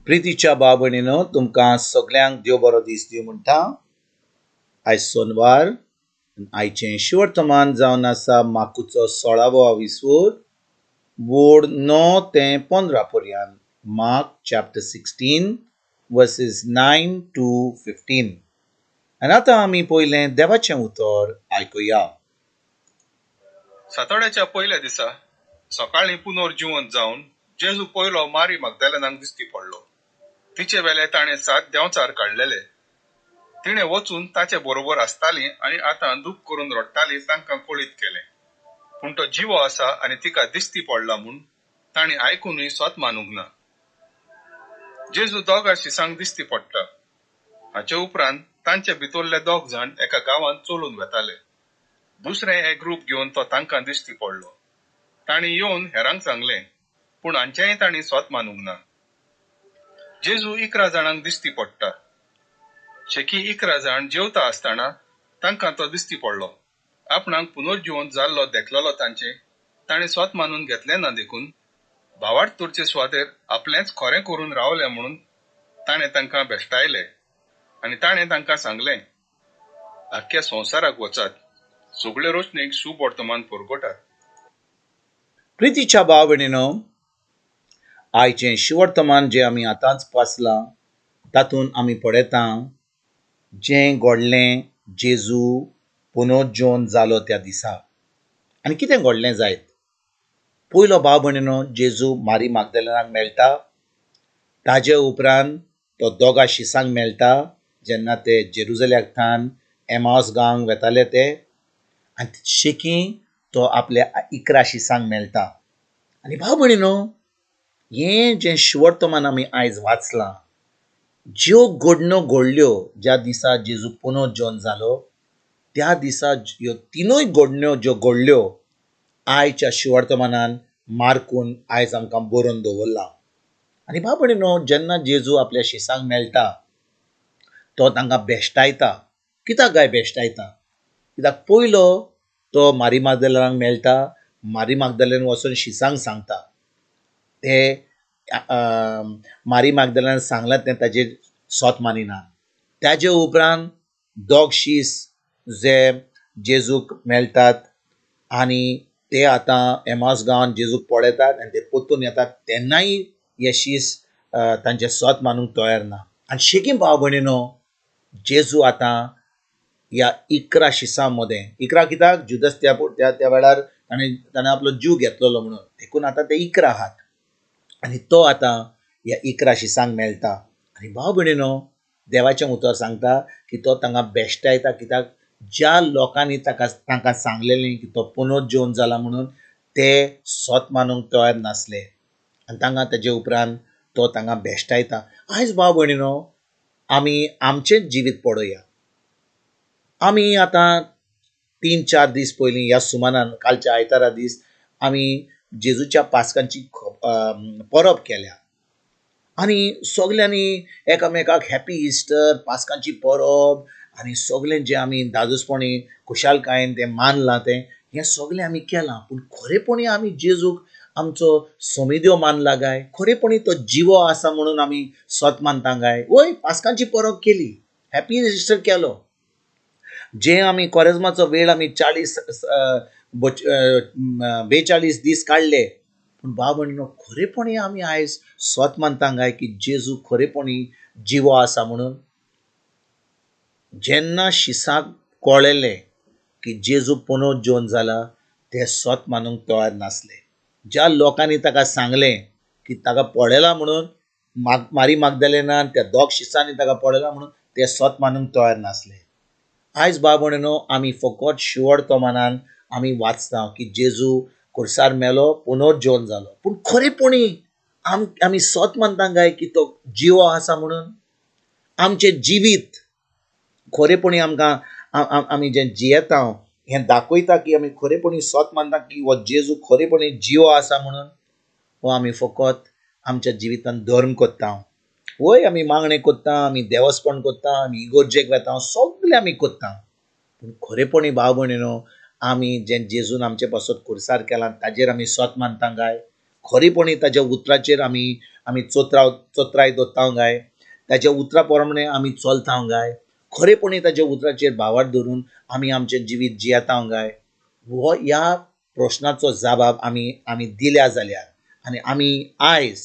प्रितीच्या भाव भयणीनो, तुमकां सगल्यांक देव बरो दीस दिवं म्हणटा. आयज सोनवार. आयचें शिवर्तमान जावन आसा माकुचो सोळावो आविस्वूर, वोड 9 ते 15 पर्यंत. Mark chapter 16 verses 9 to 15. आनी आतां आमी पयलें देवाचें उतर आयकुया. सातोड्याच्या पयल्या दिसा सकाळीं पुनर्जिवंत जावन जेजू पयलो मारी मागदालेनाक दिश्टी पडलो. तिचे वेले ताणें 7 देंवचार काडलेले. तिणें वचून ताचे बरोबर आसताली आनी आतां दूख करून रडटाली तांकां कळीत केलें. पूण तो जिवो आसा आनी तिका दिश्टी पडला म्हूण तांणी आयकुनूय स्वत मानूंक ना. जेजू दोगां शिसांक दिश्टी पडटा. हाचे उपरांत तांचे भितरले 2 जाण एका गांवांत चलून वेताले. दुसरें एक ग्रूप घेवन तो तांकां दिश्टी पडलो. तांणी येवन हेरांक सांगलें, पूण हांचेंय तांणी स्वत मानूंक ना. जेजू 11 जाणांक दिश्टी पडटा. शेकी 11 जाण जेवता आसतना तांकां तो दिश्टी पडलो. आपणाक पुनर्जिवंत जाल्लो देखलेलो तांचें ताणें स्वत मानून घेतलें ना, देखून भावार्थ तुरचे सुवातेर आपलेंच खरें करून रावलें म्हणून ताणें तांकां भेश्टायले. आनी ताणें तांकां सांगलें, आख्ख्या संवसाराक वचात, सगळे रोशणेक सुवर्तमान परगटात. प्रितीच्या भाव भयणीनो, आयचें शिवर्तमान जें आमी आतांच पासलां तातूंत आमी पळयता जें घडलें जेजू पुनर्जिवंत जालो त्या दिसा. आनी कितें घडलें जायत? पयलो भाव भयणीनो, जेजू मारी मागदालेनाक मेळटा. ताजे उपरांत तो दोगां शिसांक मेळटा जेन्ना ते जेरुजल्याक थावन एमावस गांवांक वेताले ते. आनी शेकी तो आपल्या 11 शिसांक मेळटा. आनी भाव भयणीनो, हें जें शिवर्तमान आमी आयज वाचलां, ज्यो घडण्यो घडल्यो ज्या दिसा जेजू पुनर्जिवंत जालो त्या दिसा ह्यो तिनूय घडण्यो ज्यो घडल्यो आयच्या शिवर्तमानान मार्कून आयज आमकां बरोवन दवरलां. आनी भाव भयणीनो, जेन्ना जेजू आपल्या शिसांक मेळटा तो तांकां भेश्टायता. कित्याक काय भेश्टायता? कित्याक पयलो तो मारी मागदालेनाक मेळटा. मारी मागदालेन वचून शिसांक सांगता. ते मारी मागदालेन सांगलां तें ताजेर सोत मानिना. ताजे उपरांत 2 शीस जे जेजूक मेळटात आनी ते आतां एमावस गांवांत जेजूक पळयतात आनी ते परतून येतात तेन्नाय हे शीस तांचे सोत मानूंक तयार ना. आनी शेकी भाव भयणीनो, जेजू आतां ह्या 11 शिसां मदें, 11 कित्याक जुदस त्या त्या वेळार ताणें आपलो जीव घेतलेलो म्हणून, देखून आतां ते 11 आहात. आनी तो आतां ह्या 11 शिसांक मेळटा. आनी भाव भयणीनो, देवाचें उतर सांगता की तो तांकां भेश्टायता. कित्याक ज्या लोकांनी तांकां सांगलेलें की तो पुनर्जिवंत जाला म्हणून ते सोत मानूंक तयार नासले. आनी तांकां ताजे उपरांत तो तांकां भेश्टायता. आयज भाव भयणीनो, आमी आमचेंच जिवीत पळोवया. आमी आतां 3-4 दीस पयलीं ह्या सुमानान कालच्या आयतारा दीस आमी जेजूच्या पास्कांची परब केल्या. आनी सगल्यांनी एकामेकाक हॅपी इस्टर, पास्कांची परब आनी सगळें जें आमी दादोसपणी खुशालकायेन तें मानलां तें हें सगळें आमी केलां. पूण खरेपणी आमी जेजूक आमचो सोमिदेव मानला काय? खरेपणी तो जिवो आसा म्हणून आमी सोत मानता काय? वय, पास्कांची परब केली, हॅपी इस्टर केलो, जें आमी कोरेज्माचो वेळ आमी 40 42 दीस काडले. पूण भाव भयणीनो, खरेपणी आमी आयज सोत मानता काय की जेजू खरेपणी जिवो आसा म्हणून? जेन्ना शिसाक कळ्ळेलें की जेजू पुनर्जिवंत जाला ते सोत मानूंक तयार नासले. ज्या लोकांनी ताका सांगलें की ताका पळयला म्हणून मारी मागदालेनान त्या 2 शिसांनी ताका पळयला म्हणून ते सोत मानूंक तयार नासले. आयज भाव भयणीनो, आमी फकत शिवर्तमानान आमी वाचता की जेजू खुर्सार मेलो, पुनर्जिवंत जालो. पूण खरेपणी आमी सोत मानता काय की तो जिवो आसा म्हणून? आमचें जिवीत खरेपणी आमकां आमी जें जियेता हें दाखयता की आमी खरेपणी सोत मानता की हो जेजू खरेपणी जिवो आसा म्हणून? हो आमी फकत आमच्या जिवितान धर्म करता. वय, आमी मागणें करता, आमी देवस्पण करता, आमी इगोर्जेक वेता, सगळें आमी करता. पूण खरेपणी भाव भयणीनो, आमी जें जेजून आमचे पासत खुर्सार केलां ताजेर आमी सोत मानता काय? खरेपणी ताज्या उतराचेर आमी आमी चोत्राव चोत्राय दवरता काय? ताज्या उतरा प्रमाणे आमी चलता काय? खरेपणी ताज्या उतराचेर भावार्थ धरून आमी आमचें जिवीत जियेता काय? हो ह्या प्रश्नाचो जबाब आमी आमी दिल्या जाल्यार आनी आमी आयज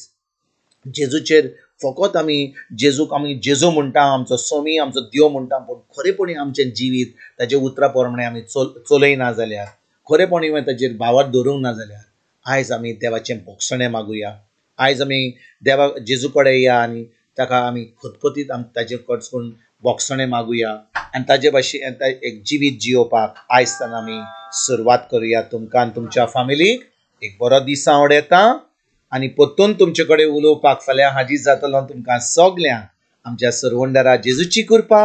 जेजूचेर फकत आमी जेजूक आमी जेजू म्हणटा, आमचो सोमी, आमचो देव म्हणटा, पूण खरेपणी आमचें जिवीत ताज्या उतरा प्रमाणे आमी चलयना जाल्यार, खरेपणी ताजेर भावार्थ धरूंक ना जाल्यार आयज आमी देवाचें भोगसणें मागुया. आयज आमी देवा जेजू कडेन या आनी ताका आमी खतखतीत आमी ताजे कडसून भोगसणें मागुया आनी ताजे भाशेन एक जिवीत जियोवपाक आयज सावन आमी सुरवात करुया. तुमकां आनी तुमच्या फामिलीक एक बरो दीस आवडटा आनी परतून तुमचे कडेन उलोवपाक फाल्यां हाजीर जातलो. तुमकां सगल्यांक आमच्या सरवंडरा जेजूची कृपा,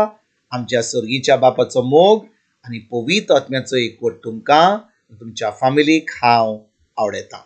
आमच्या सर्गीच्या बापाचो मोग आनी पवित्र आत्म्याचो एकवट तुमकां तुमच्या फामिलीक हांव आवडटा.